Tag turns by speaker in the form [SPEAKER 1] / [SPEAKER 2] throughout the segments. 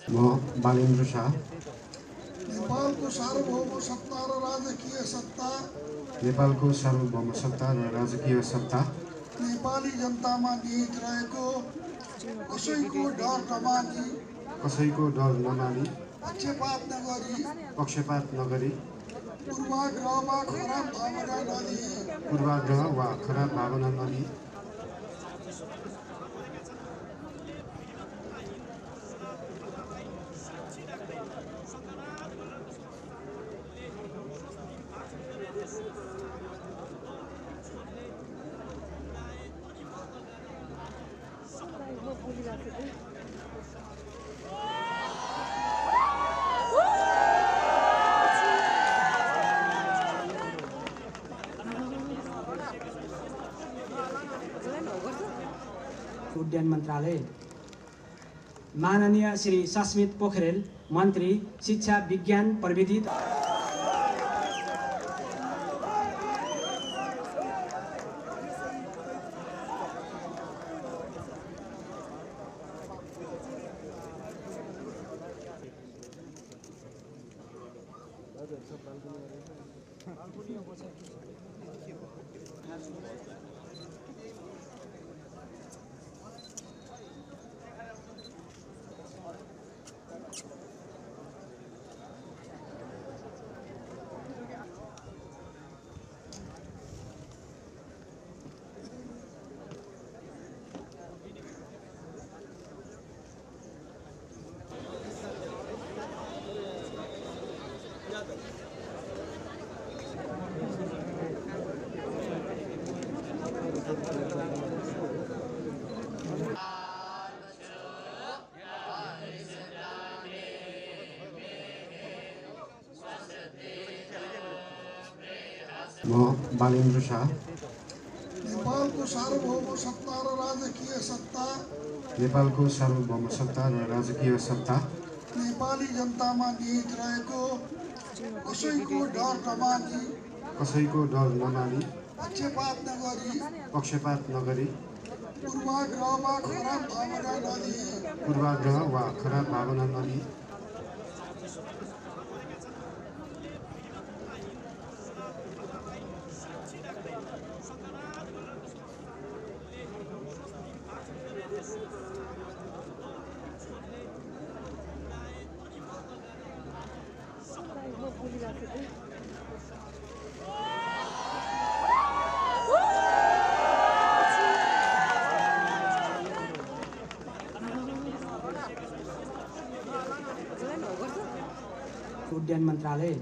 [SPEAKER 1] म बालेन्द्र शाह
[SPEAKER 2] नेपालको सार्वभौम सत्ता र राजकीय सत्ता
[SPEAKER 1] नेपालको सार्वभौम सत्ता र राजकीय सत्ता
[SPEAKER 2] नेपाली जनतामा निहित रहेको कसैको डर नमानी
[SPEAKER 1] पक्षपात नगरी
[SPEAKER 2] पूर्वाग्रह
[SPEAKER 1] वा खराब भावना नलिई
[SPEAKER 3] उद्यान मन्त्रालय माननीय श्री सस्मित पोखरेल मन्त्री शिक्षा विज्ञान प्रविधि
[SPEAKER 1] म बालेन्द्र शाह
[SPEAKER 2] नेपालको सार्वभौम सत्ता र राजकीय सत्ता नेपाली जनतामा निहित रहेको कसैको डर नमानी
[SPEAKER 1] पक्षपात नगरी
[SPEAKER 2] पूर्वाग्रह
[SPEAKER 1] वा खराब भावना नलिई
[SPEAKER 3] उद्यान मन्त्रालय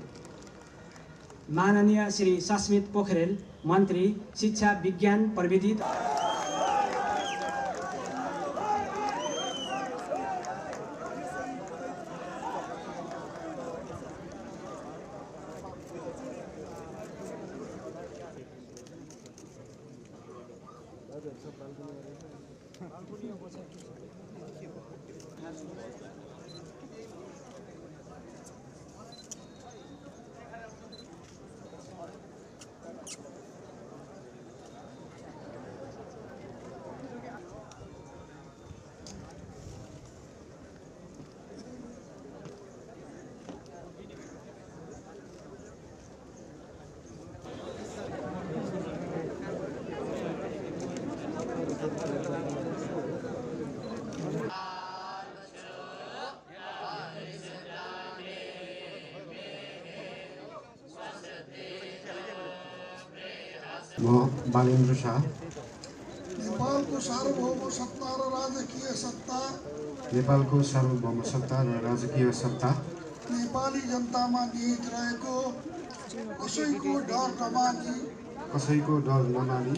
[SPEAKER 3] माननीय श्री सस्मित पोखरेल मन्त्री शिक्षा विज्ञान प्रविधि
[SPEAKER 1] म बालेन्द्र शाह
[SPEAKER 2] नेपालको सार्वभौम सत्ता र राजकीय सत्ता नेपाली जनतामा निहित रहेको कसैको डर नमानी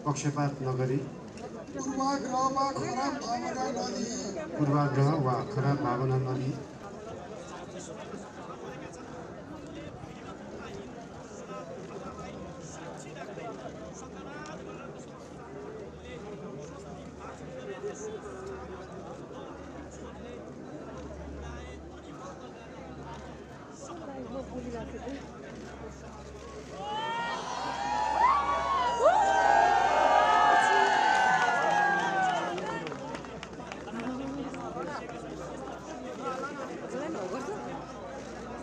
[SPEAKER 1] पक्षपात नगरी
[SPEAKER 2] पूर्वाग्रह
[SPEAKER 1] वा खराब भावना नलिई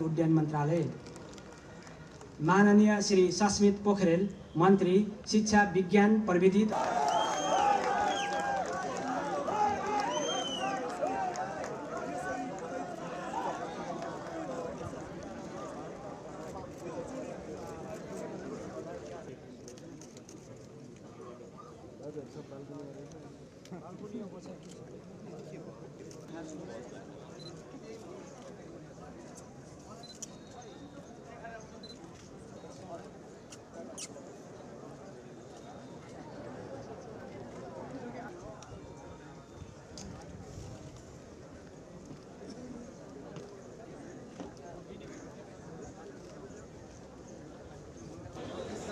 [SPEAKER 3] उड्डयन मन्त्रालय, माननीय श्री सस्मित पोखरेल, मन्त्री शिक्षा विज्ञान प्रविधि